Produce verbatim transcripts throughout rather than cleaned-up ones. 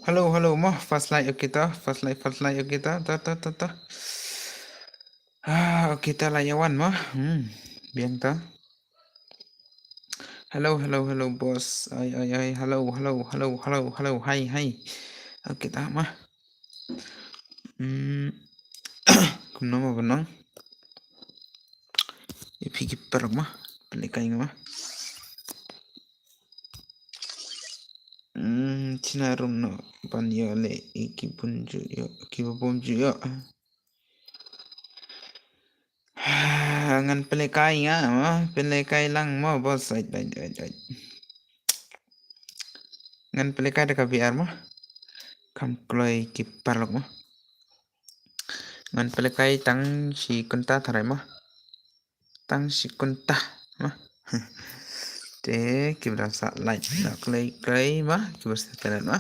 Hello, hello, mo. First like, okay, to. First like, first like, okay, to. To, to, to, to. Ah, okay, to, like, yawan, mo. Hmm, biang, to. Hello, hello, hello, boss. Ai, ai, ai, hello, hello, hello, hello, hello, hi, hi. Okay, to, mo. Hmm. Kumno mo, kumno? Ïa phi ki paralok mo. Pynlehkai nga mo. Hmm, china rum noh ban ïoh leh ïa ki bun ju ïoh, ki bun ju ïoh. Ngan pynlehkai nga mo, pynlehkai lang mo, boss. Ait, ait, ait, ait. Ngan pynlehkai da ka V R mo. Kam kloi ki paralok mo. Ngan pynlehkai tang shi kynta tharai mo. Tang shi kynta mo. Te kiba dang sah like noh kloi kloi mo, kiba sah talent mo.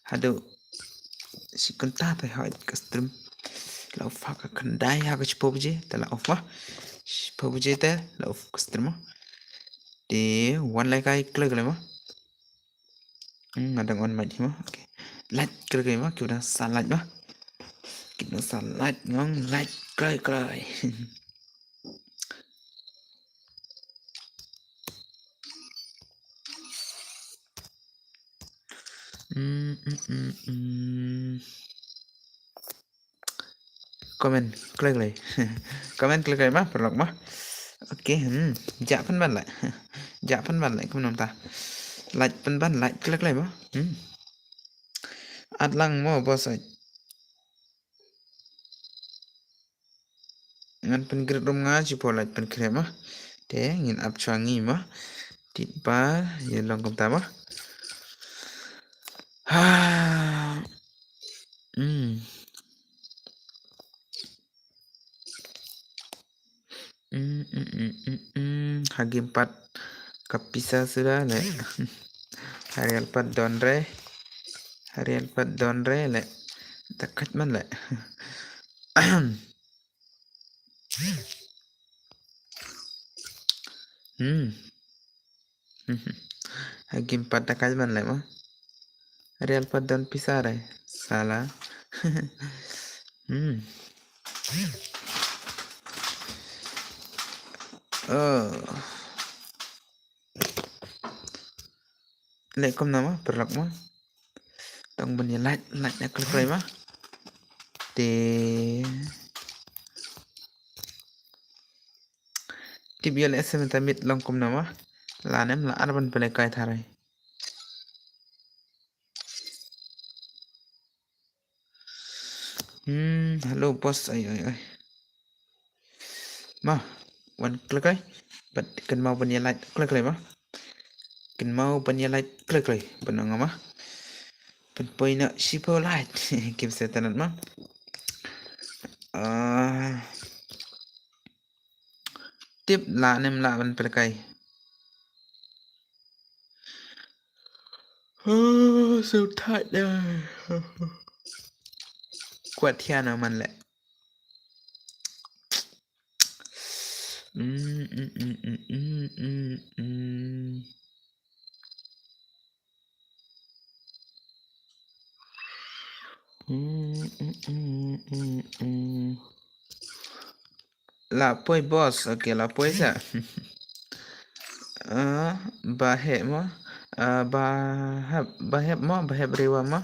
Haduh shi kynta te hoi ka stream. La off ha ka khyndai ha ka shiphew baje te la off mo. Shiphew baje te la off ka stream mo. Te wan lehkai kloi kloi mo. Hmm, nga dang on mic hi mo. Okay. Like kloi kloi mo, kiba dang sah like mo. Kiba dang sah like ngong like kloi kloi. Hmm, hmm, hmm, hmm. Comment kloi kloi. Comment kloi kloi mo, paralok mo. Okay, hmm. Jah pynban leh. Jah pynban leh kumno mynta. Like pynban, like kloi kloi mo. Hmm. At lang mo, boss, ait. Ngan pynkhreh rum nga shiphew like pynkhreh mo. Te ngin ap shuwa ngi mo. Tied ba ïa long kumta mo. Ha. Hmm. Hmm, hmm, hmm, hmm, hmm. Ha game pat ka pisa suda leh. Ha real pat don re. Ha real pat don re leh. Da kat man leh. Hmm. Ha game pat da kat man leh mo. Ha real pat don pisa re. Sala. Hmm. Oh. Leh kumno mo, paralok mo. Tang ban ïa like, like na kloi kloi mo. Te tip ïa leh se mynta miet long kumno mo. La nem la ar ban pynlehkai tharai. Hmm, hello boss, ai ai ai. Mo, wan kloi kloi. Bad kynmaw ban ïa like kloi kloi mo. Kynmaw ban ïa like kloi kloi. Ban ong mo. Pynpoi noh shiphew like. Kim se tanat mo. Ah. Tip lah nem lah ban pynlehkai. Oh, so tight there. Kwat hian man leh. Mm, mm, mm, mm, mm, mm, mm. Mm, mm, mm, mm, mm. La poi boss, okay, la poi sa. Ah, ba hep mo, ah, ba hep, ba hep mo, ba hep rewa mo.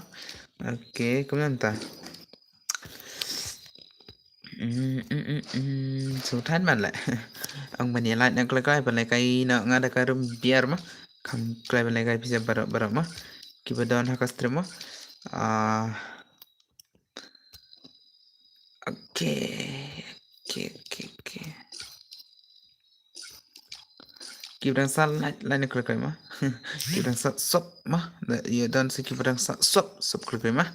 Okay, kumne ta. Mm, mm, mm, mm. So tight man leh. Ong ban ïa like na kloi kloi, pynlehkai noh nga da ka rum biar mo. Kam kloi pynlehkai pisa baroh baroh mo. Kiba don ha ka stream mo. Ah. Okay. Okay, okay, okay. Kiba dang sah like, like na kloi kloi mo. Kiba dang sah sub mo. Ïa don sa kiba dang sah sub, sub kloi kloi mo.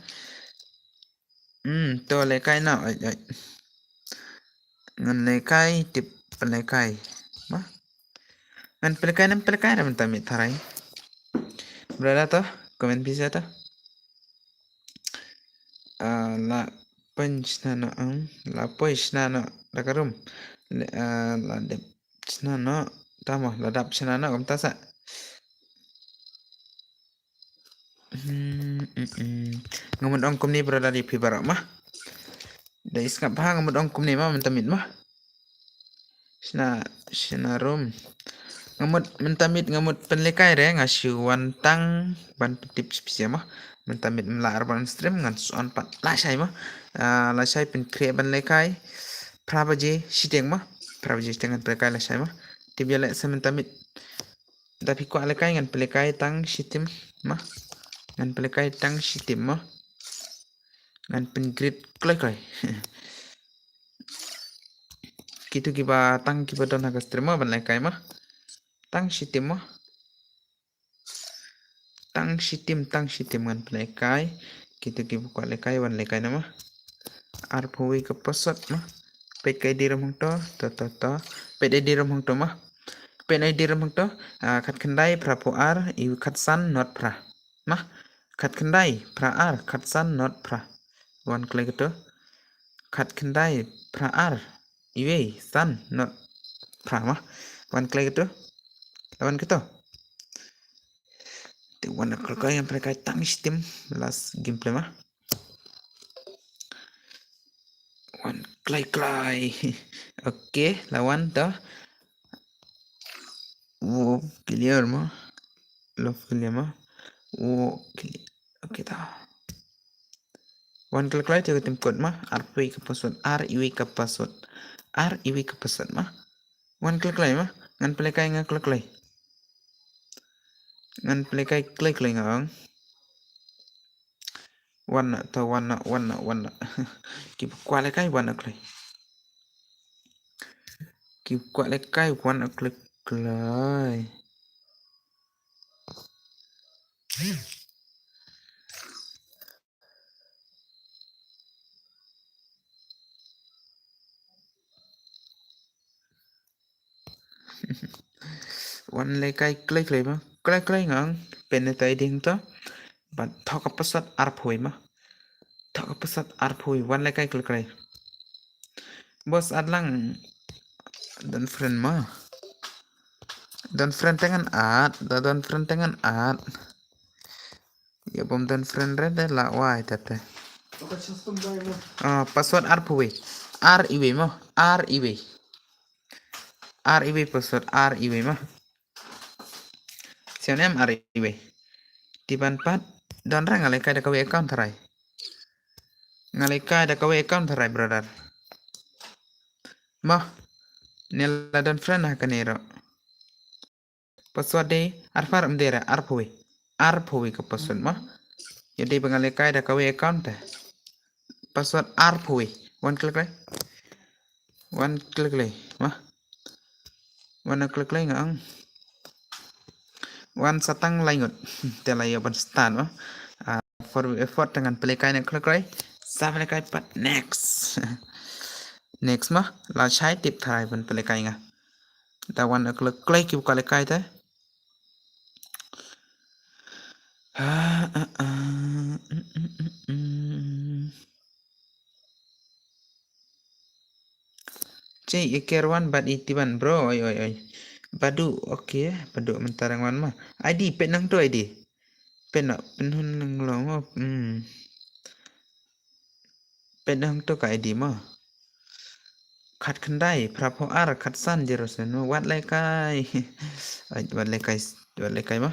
Hmm, to lehkai noh, ai ai. Ngan lehkai, tip pynlehkai. Mo. Ngan pynlehkai, ngan pynlehkai, ngan mynta miet tharai. Brother to, comment pisa to. Ah, la pynshna noh ang, la pynshna noh da ka rum. Le, ah, la dep shna noh, ta mo, la dap shna noh, kumta sa. Hmm, mm, mm. Nga mut ong kumne brother ïa phi baroh ma. Da i sngap bha nga mut ong kumne ma mynta miet ma. Shna shna rum. Nga mut mynta miet nga mut pynlekai re nga shu wan tang ban pyntip sha phi ma. Mynta miet mla ar ban stream ngan shu on pat lashai ma. Ah, lashai pynkhreh ban lekai. Phra baje shiteng ma. Phra baje shiteng ngan pynlekai lashai ma. Tip ïa leh sa mynta miet. Da phi kwah lekai ngan pynlekai tang shitim ma. Ngan pynlekai tang shitim ma. Ngan pyngreet kloi kloi. Kitu kiba tang kiba don ha ka stream ma ban lekai ma. Tang shitim ma. Tang shitim tang shitim ngan pynlekai. Kitu kiba kwah lekai wan lekai na ma. Arphew wei ka password ma. Peit ka I D rum hangto to to to. Peit I D rum hangto ma. Peit I D rum hangto. Ah, khatkhyndai phraphew ar, iwei khatsan not phra. Ma. Khatkhyndai phra ar khatsan not phra. Wan kloi kato. Khatkhyndai phra ar, iwei san not phra ma. Wan kloi kato. La wan kato. Te wan kloi kloi ngan pynlekai tang shitim last gameplay ma. Wan kloi kloi. Okay, la wan to. Wo clear ma. Love clear ma. Wo clear. Okay to. Wan kloi kloi te ka tim kot ma. Arphew wei ka password. Ar iwei ka password. Ar iwei ka password ma. Wan kloi kloi ma. Ngan pynlekai nga kloi kloi. Ngan pynlekai kloi kloi nga ong. Wan na to wan na wan na wan na. Kiba kwah lekai wan na kloi. Kiba kwah lekai wan na kloi kloi. Wan lekai kloi kloi ma. Kloi kloi nga ong. Peit na to I D hangto. Bad thoh ka password arphew wei ma. Thoh ka password arphew wei. Wan lekai kloi kloi. Boss add lang. Don friend ma. Don friend te ngan add. Da don friend te ngan add. Ïa bym don friend re de la wai te te. Ah, password arphew wei. Ar iwei ma. Ar iwei. Ar iwei password ar iwei ma. Sian em ar iwei. Tiban pat don ra nga lekai da kawei account tharai. Nga lekai da kawei account tharai brother. Ma. Ne la don friend ha kane ro. Password de arphew ar ym dei re arphew wei. Arphew wei ka password ma. Ïa dei ba nga lekai da kawei account te. Password arphew wei. Wan kloi kloi. Wan kloi kloi ma. Wan kloi kloi nga ong. Wan sa tang lai ngut. Te la ïa ban start ma. Ah, for effort te ngan pynlekai na kloi kloi. Sa pynlekai pat next. Next ma. Lashai tip tharai ban pynlekai nga. Da wan kloi kloi kiba kwah lekai te. Ah, ah, ah, mm, mm, mm, mm. Che i ker wan bad i tiban bro oi oi oi. Badu okay badu mynta rang wan ma. I D pet nang tu I D. Pet na pynhun nang lo ma. Hmm. Pet nang tu ka I D ma. Khat khyndai phraphew ar khat san zero seven ma wat lekai. Ai, wat lekai wat lekai ma.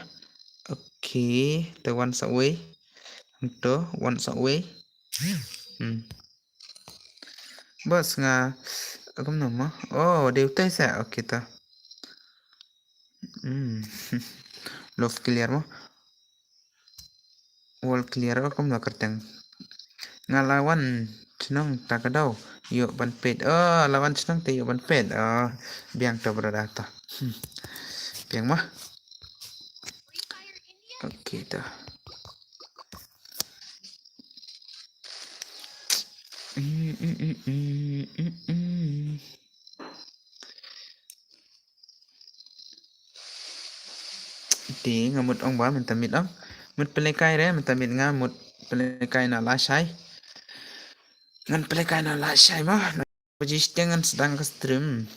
Okay, te wan sa wei. Hangto wan sa wei. Hmm. Bos nga agam nama. Oh, dei utai sa. Okay ta. Hmm. Love clear ma. Wall clear o kum la kyrteng. Nga la wan chnong ta ka dau. Ïoh ban pet. Oh, la wan chnong te ïoh ban pet. Oh, biang ta brother ta. Hmm. Biang ma. Okay ta. Mm, mm, mm, mm, mm, mm. Te nga mut ong ba mynta miet ong. Mut pynlekai re mynta miet nga mut pynlekai na lashai. Ngan pynlekai na lashai ma. Baji shiteng ngan sdang ka stream.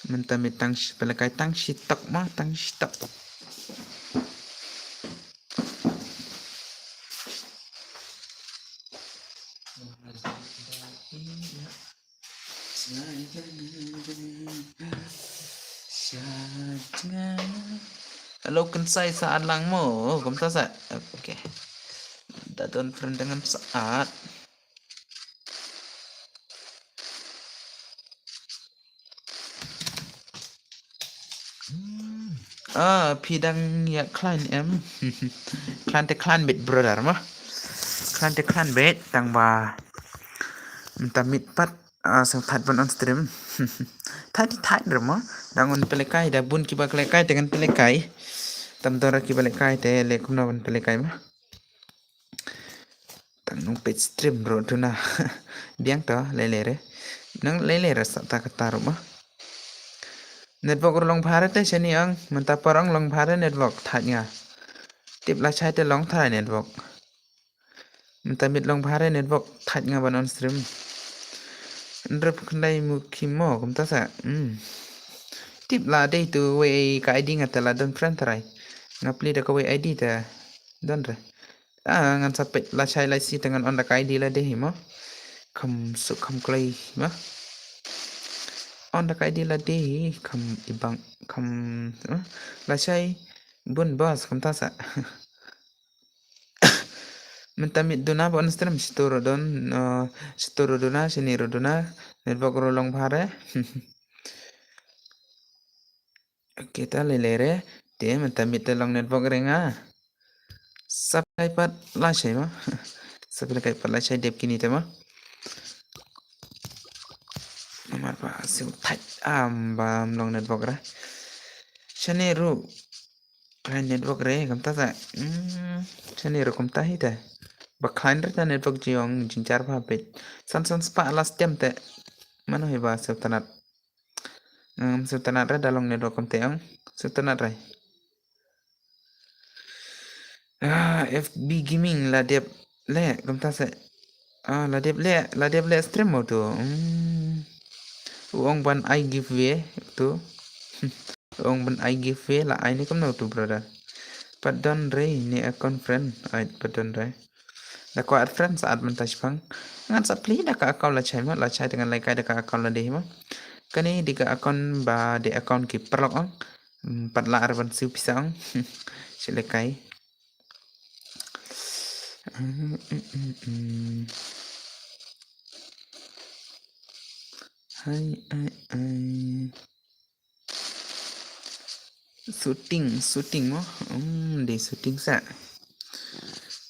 Mynta miet tang shi pynlekai tang shitok ma tang shitok. Hello, kan sai sa lang mo. Kumta sa. Okay. Da don friend dengan saat. Ah, phi dang ïa khlaiñ em? Khlaiñ te khlaiñ beit brother ma. Khlaiñ te khlaiñ beit tang ba mynta miet pat, ah, sngewthuh ban on stream. Thait thait re ma. Dang on pynlehkai da bun kiba lehkai te ngan pynlehkai. Tam dor kiba lehkai te leh kumno ban pynlehkai ma. Tang nong peit stream ruh duna. Biang to lele re. Nang lele re sa ta kata ruh ma. Network ruh long bha re te shani ong mynta por ong long bha re network thait nga. Tip la chai te long thai network. Mynta miet long bha re network thait nga ban on stream. Nrep khyndai mu khimo kumta sa. Hmm. Tip la dei tu wei ka I D nga te la don friend trai. Nga pli da ka wei I D te don re. Ah, ngan sa peit la chai la si te ngan on da ka I D la dei hi mo. Kham suk kham kloi mo. On da ka I D la dei hi kham ibang kham, eh, la chai bun boss kumta sa. Mynta miet duna ba on stream shitu ruh don, eh, shitu ruh duna shini ruh duna. Network ruh long bha re. Okay, ta lele re. Te mynta miet te long network re nga. Sap kai pat la shai ma. Sap kai pat la shai dep kini te ma. Namar ba sngewthuh am ba long network re. Shane ruh khlaiñ network re kumta sa. Hmm, shane ruh kumta hi te. Ba khlaiñ re ta network jong jingjar ba peit. San san spah la stem te. Mano hi ba sngewthuh. Ngam sngewtynnat re da long network kumta ong. Sngewtynnat re. Ah, F B Gaming la dep leh kumta se. Ah, la dep leh, la dep leh stream mo tu. Hmm. U ong ban ai giveaway tu. U ong ban ai giveaway la ai ne kumno tu brother. Pat don re ne account friend. Ai pat don re. Da ka add friend sa add mynta shipang. Ngan sa plie da ka account la chai ma, la chai te ngan lehkai da ka account la dei ma. Kane dei ka account ba dei account ki paralok ong. Hmm, pat la ar ban siew pisa ong. Shi lehkai. Hai ai ai. Shooting, shooting mo. Hmm, dei shooting sa.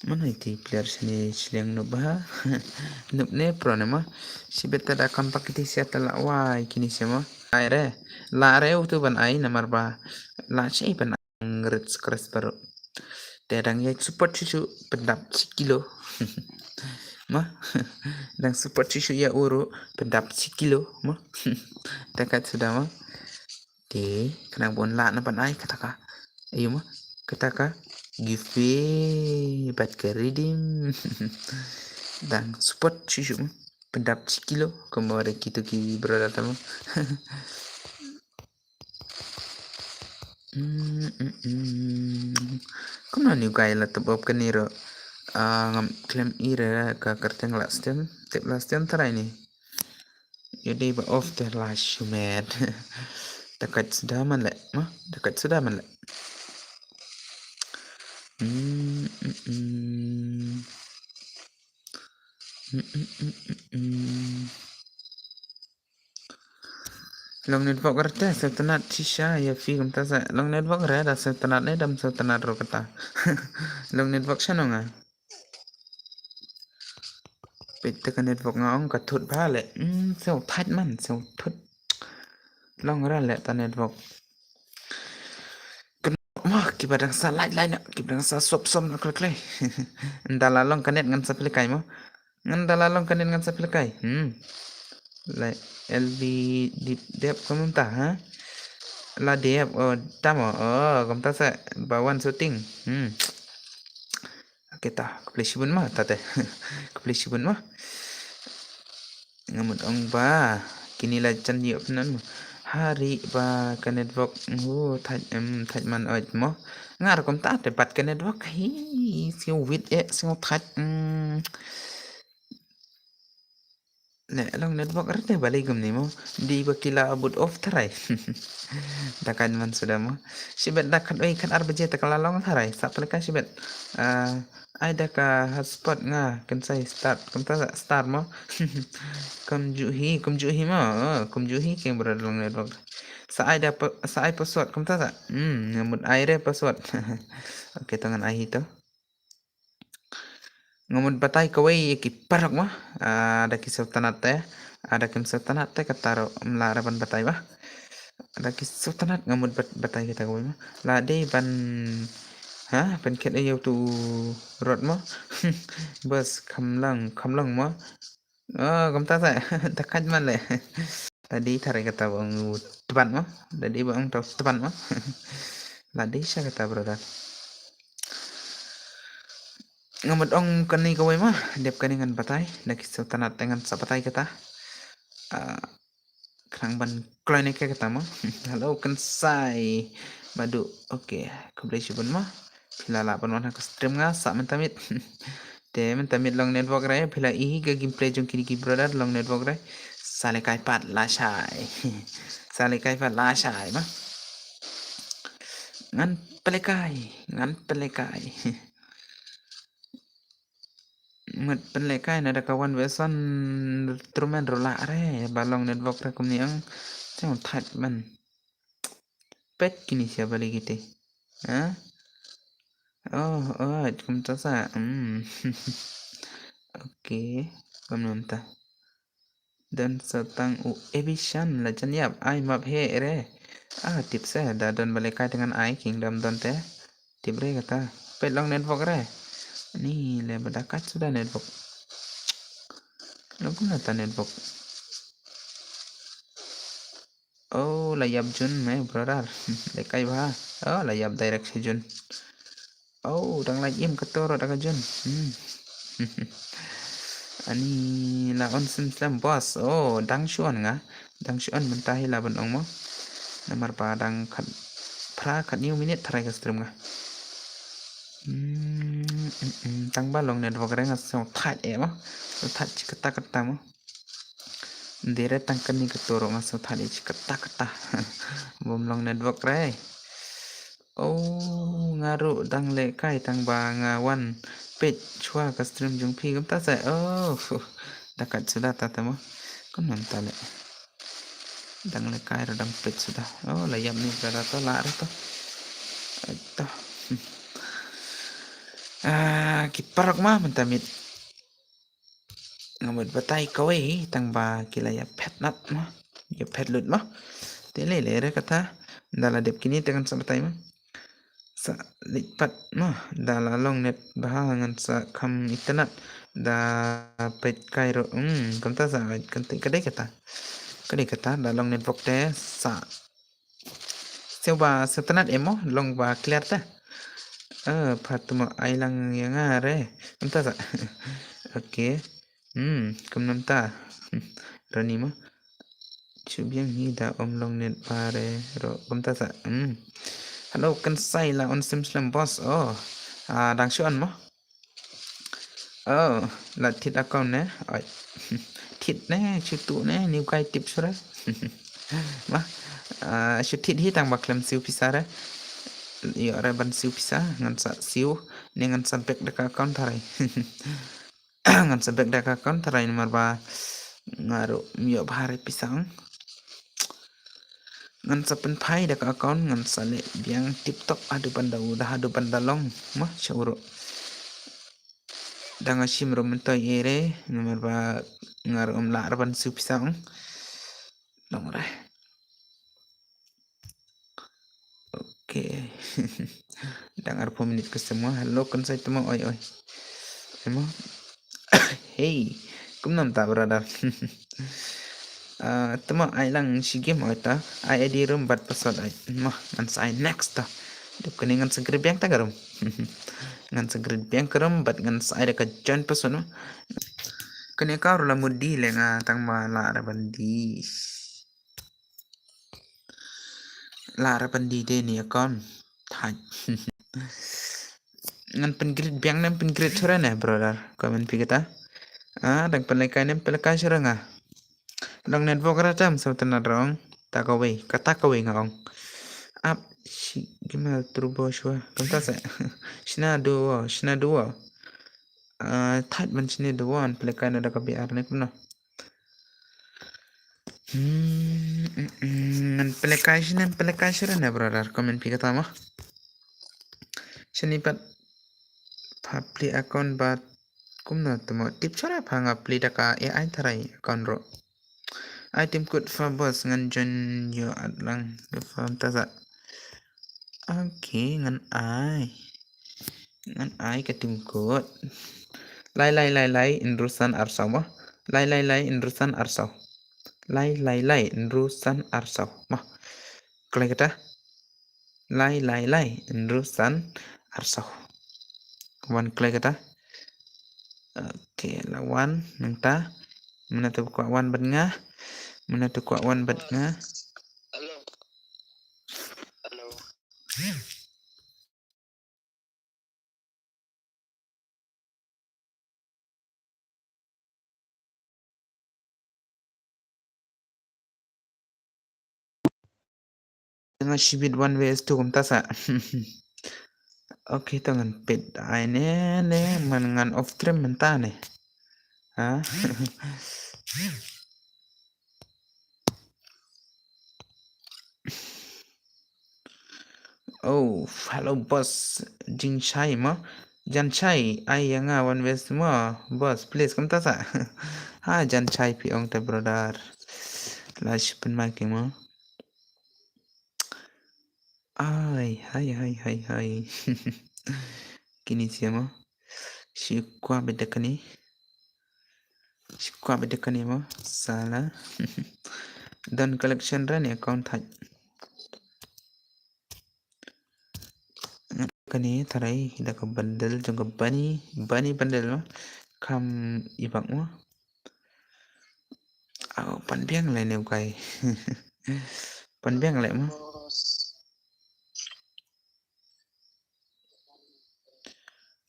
Mano iti player sini sliang noob ha. Noob ne pro ne mo. Shibit ta da kam pakiti sia ta la wai kini sia mo. Ai re. La re utu ban ai namar ba. La chai ban ai rit skres baru. Te dang ïa support shu shu pyndap shi kilo. Mo. Dang support shu shu ïa uru pyndap shi kilo mo. Te kat suda mo. Te khnang bun lah na ban ai kata ka. Ayo mo. Kata ka. Giveaway bad ka redeem. Dang support shu shu mo. Pyndap shi kilo. Kumba re kitu ki brother ta mo. Hmm, hmm, hmm. Kumno new guy la tep op kane ruh. Ah, ngam klem i re ka kyrteng la stem. Tep la stem trai ni. Ïa dei ba off te la shumet. Da kat suda man le. Ma, da kat suda man le. Hmm, hmm, hmm. Hmm, hmm, hmm, hmm, hmm. Long network re te sngewtynnat shisha ïa phi kumta sa. Long network re da sngewtynnat ne dam sngewtynnat ruh kata. Long network shano nga. Peit te ka network nga ong ka thut bha le. Hmm, sngewthuh man, sngewthuh. Long re le ta network. Kynmaw mo kiba dang sa like like na, kiba dang sa sop sop na kle kle. Nda la long ka net ngan sa plie kai mo. Ngan da la long ka net ngan sa plie kai. Hmm. Like L B dip dep kumta ha. La dep o tamo o kumta sa ba wan shooting. Hmm. Okay ta, ka plie shibun mo ta te. Ka plie shibun mo. Nga mut ong ba kini la jan ïoh pynban mo. Hari ba ka network ngu thait em thait man ot mo. Nga rukom ta te bat ka network hi sngewwit eh sngewthait. Mm. Ne, long network rete bali gum ni mo. Di ba kila abut off tharai. Da kan man suda mo. Shibet da khat oi khat ar baje ta kala long tharai. Sa peleka shibet. Ah, ai da ka hotspot nga kan sai start. Kumta sa start mo. Kum ju hi, kum ju hi mo. Oh, kum ju hi king bro long network. Sa ai da pa-, sa ai password kumta sa. Hmm, ngamut ai re password. Okay, tangan ai hi to. Ngamut batai kawei ki parok ma. Ah, da ki sultanat te. Ah, da kim sultanat te kata ro mla ra ban batai ba. Da ki sultanat ngamut bat-, batai kita kawei ma. La dei ban, ha, ban khet ayo tu rot ma. Bas, kamlang, kamlang ma. Oh, kumta sa. Takat man le. Tadi tharai kata ba ong u tban ma. Tadi ba ong tau tban ma. La dei sha kata brother. Ngamut ong kani kawei ma. Dep kani ngan batai. Da ki sultanat te ngan sa batai kata. Ah, khnang ban kloi ne ke kata ma. Hello kan sai. Madu. Okay. Khublei shibun ma. Phi la lah ban wan ha ka stream nga sa mynta miet. Te mynta miet long network re, phi la i ka gameplay jong kini ki brother long network re. Sa lehkai pat lashai. Sa lehkai pat lashai ma. Ngan pynlehkai, ngan pynlehkai. Ngan pynlehkai na da ka wan version trumen rula re, ba long network re kumni ang. Chang thait man. Pet kini siapa lagi te? Ha? Oh, oh, kumta sa. Hmm. Okay, kumta. Dan satang u Ebishan la jan yap ai map he re. Ah, tip sa da don ba lehkai dengan ai kingdom don te. Tip re kata. Pet long network re. Ni le badakat suda network. Long kumna ta network. Oh, la yap jun me brother. Lehkai ba. Oh, la yap direct si jun. Oh, dang la im kato ro da ka jun. Hmm. Ani la on sim slam boss. Oh, dang shuan nga. Dang shuan mynta hi la ban ong mo. Namar ba dang khat phra khat new minute tharai ka stream nga. Hmm, mm, mm. Tang ba long network re nga so thait e mo. So thait chi kata kata mo. Dire tang kani ka toro nga so thani chi kata kata. Bom long network re. Oh, nga ru dang lehkai tang ba nga wan pet chwa ka stream jong phi kumta sa. Oh, dakat suda ta tamo. Kun nam ta le. Dang lehkai ru dang pet suda. Oh, la yap ni ka da to la re to. Ai to. Ah, ki parok ma mynta miet. Ngamut batai kawei tang ba kila ya phet nat ma. Ya phet lut ma. Te le le re kata. Da la dep kini te ngan sa batai ma. Sa lik pat ma. Da la long net ba ngan sa kham internet. Da pet kai ro. Hmm, kumta sa kan te kadai kata. Kadai kata da long network te sa Sio ba sio tanat emo long ba clear ta. Eh, pha tuma ai lang ya nga re. Namta sa. Okay. Hmm, kum namta. Rani mo. Chubiang hi da om long net ba re ro kumta sa. Hmm. Hello kan sai la on sim slam boss. Oh. Ah, dang shu on mo. Oh, la thit account ne. Oi. Thit ne, chutu ne, new guy tip sura. Ma, ah, shu thit hi tang ba klem siu pisa re. Yo re ban siu pisa, ngan sa siu, ne ngan sa back da ka account tharai. Ngan sa back da ka account tharai namar ba nga ru yo bha re pisa ang. Ngan sa pynphai da ka account ngan sa leh biang TikTok haduh ban da u da haduh ban da long ma sha uru. Da nga shim ru myntoi ere namar ba nga ru um lah ra ban siu pisa ong. Long re. Okay. Dang arphew minit ka semua. Hello kan sai temo oi oi. Emo. Hey, kum namta brother. Ah, temo ai lang shi game oi ta. Ai ID room bat password ai. Mo, ngan sa ai next ta. Duk kani ngan sa grid biang ta ka room. Ngan sa grid biang ka room bat ngan sa ai da ka join password mo. Kani ka ru la mudi le nga tang ma la ra ban di. La ra ban di de ni account. Thaj. Ngan pyn grid biang nem pyn grid sura ne brother. Comment pi kata. Ah, dang pyn lekai nem pyn lekai sura nga. Dang network ra tam sa tana rong. Ta kawei, kata kawei nga ong. Ap shi gimel turbo shwa. Kumta sa. Shna duo, shna duo. Ah, thait ban shni duo an pelekai na da ka B R ne kumno. Hmm, mm, mm, ngan pelekai shna, ngan pelekai shna ne brother. Comment pi kata ma. Shni pat pha pli account bat kumno tamo tip chara pha nga pli da ka A I tharai account ro. Ai tim kut fa boss ngan join ïa at lang. Fa ta sa. Okay, ngan ai. Ngan ai ka tim kut. Lai lai lai lai hynriew san arsaw mo. Lai lai lai hynriew san arsaw. Lai lai lai hynriew san arsaw mo. Kloi kata. Lai lai lai hynriew san arsaw. Wan kloi kata. Okay, la wan nangta. Mynta to kwah wan bad nga. Mynta to kwah wan bad nga. Hello. Hello. Nga shibit one way is two kumta sa. Okay, to ngan pet ai ne ne man ngan off stream mynta ne. Ha? Oh, hello boss. Jingshai ma. Janshai, ai ïa nga one way ma. Boss, please kumta sa. Ha, janshai phi ong ta brother. La shi pynmai ki ma. Ai, hai, hai, hai, hai. Kini sia ma. Shi kwa beda kani. Shi kwa beda kani ma. Sala. Don collection ran account thaj. Kani tharai da ka bundle jong ka bani, bani bundle ma. Kam ibak ma. Au, pan biang le ne ukai. Pan biang le ma.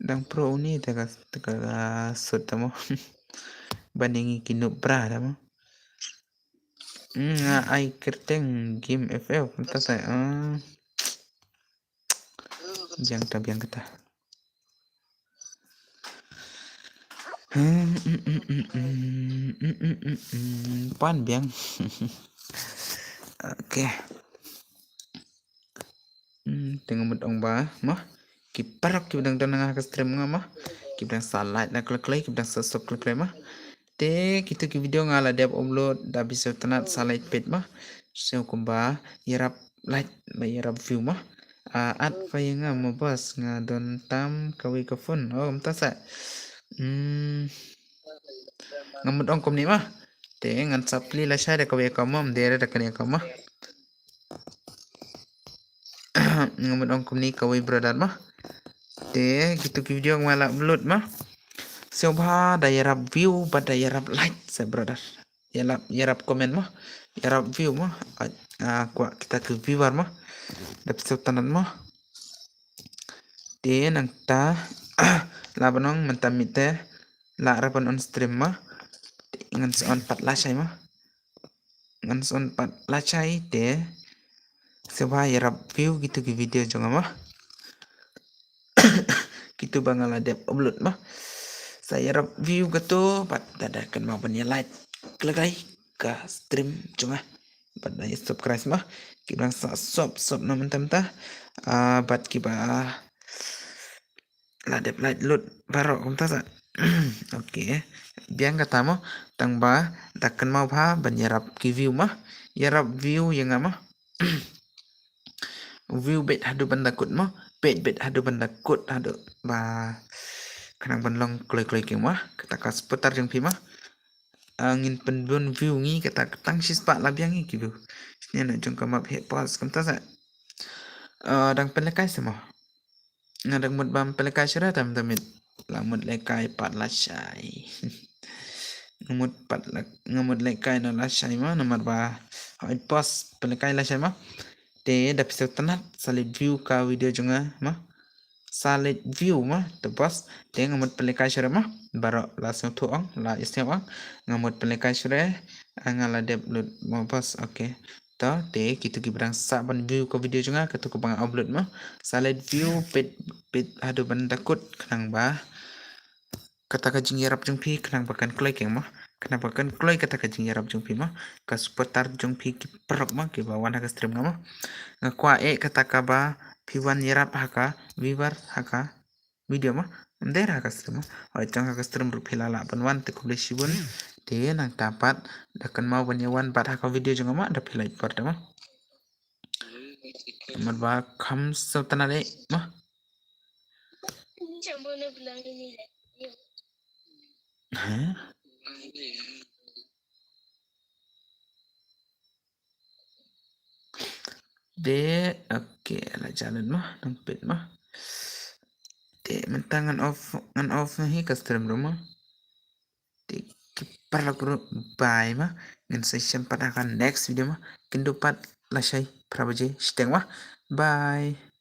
Dang pro uni te ka, te ka sut tamo. Bani ngi kinu bra tamo. Hmm, nga ai kerteng game F F kumta sa. Ah. Biang ta biang kata. Hmm, mm, mm, mm, mm, mm, mm, mm, mm. Pan biang. Okay. Hmm, tengok mut ong ba, mah. Ki parok ki dang dang nga ka stream nga mah. Ki dang sa like na klik klik, ki dang sa sub klik klik mah. Te kitu ki video nga la dep upload da bisew tnat sa like pet mah. Sew kumba ïarap like ba ïarap view mah. Ah, at pa ïa nga mo boss nga don tam kawei ka phone. Oh, kumta sa. Hmm. Nga mut ong kumne mah. Te ngan sa plie lashai da kawei ka mom dere da kane ka mah. Nga mut ong kumne kawei brother mah. Te kitu ki video nga la upload mah. Sngewbha da ïarap view bad da ïarap like sa brother. Ïarap, ïarap comment mah. Ïarap view mah. Ah, kwah kita ki viewer mah. Da pisa tnat mah. Te nangta la ban ong mynta mynta la ra ban on stream mah. Te ngan sa on pat lashai mah. Ngan sa on pat lashai te. Sngewbha ïarap view kitu ki video jong nga mah. Kitu ba nga la dep upload mah. Sa ïarap view katu bad da da kynmaw ban ïa like. Klik ai ka stream jong nga. Bad da ïa subscribe mah. Ki dang sa sub sub na mynta mynta. Ah, bad kiba la dep like lut baroh kumta sa. Okay. Biang kata mo tang ba da kynmaw bha ban ïarap ki view mah. Ïarap view ïa nga mah. View bet haduh ban da kut mo. Bet bet haduh ban da kut haduh ba khnang ban long kloi kloi ki mah. Kata ka supporter jong phi mah. Ah, ngin pynbun view ngi kata tang shispah la biang ngi ki view. Sngewbha jong ka map he pause kumta sa. Ah, dang pynlekai sa mo. Nga dang mut bam pynlekai shira tam tamit. La mut lekai pat lashai. Nga mut pat la, nga mut lekai na lashai ma namar ba hoi pause pynlekai lashai ma. Te da pisa tnat sa leit view ka video jong nga ma. Sa leit view mo, to boss. Te nga mut pynlehkai shuh re mo. Baroh la sngewthuh ong, la ïohsngew ong. Nga mut pynlehkai shuh re, nga la dep lut mo boss. Okay. To, te kito kiba dang sah ban view ka video jong nga, kato kaba nga upload mo. Sa leit view, peit, peit haduh ban da kut, khnang ba kata ka jingïarap jong phi khnang ba kan kloi keng mo. Khnang ba kan kloi kata ka jingïarap jong phi mo. Ka supporter jong phi ki paralok mo kiba wan ha ka stream nga mo. Nga kwah eh kata kaba phi wan ïarap ha ka viewer ha ka video mo. Ym dei ha ka stream mo. Hooid, tang ha ka stream ruh phi la lah ban wan, te khublei shibun. Te nangta pat da kynmaw ban ïa wan bad ha ka video jong nga mo, da phi lait por te mo. Namar ba kham sngewtynnat eh mo. Heh? De, okay, la jalin mo, nang peit mo. De, mynta ngan off, ngan off hi ka stream ruh mo. De, ki paralok ruh, bye mo. Ngin sa ïashem pat ha ka next video mo. Kynduh pat lashai phra baje shiteng mo. Bye.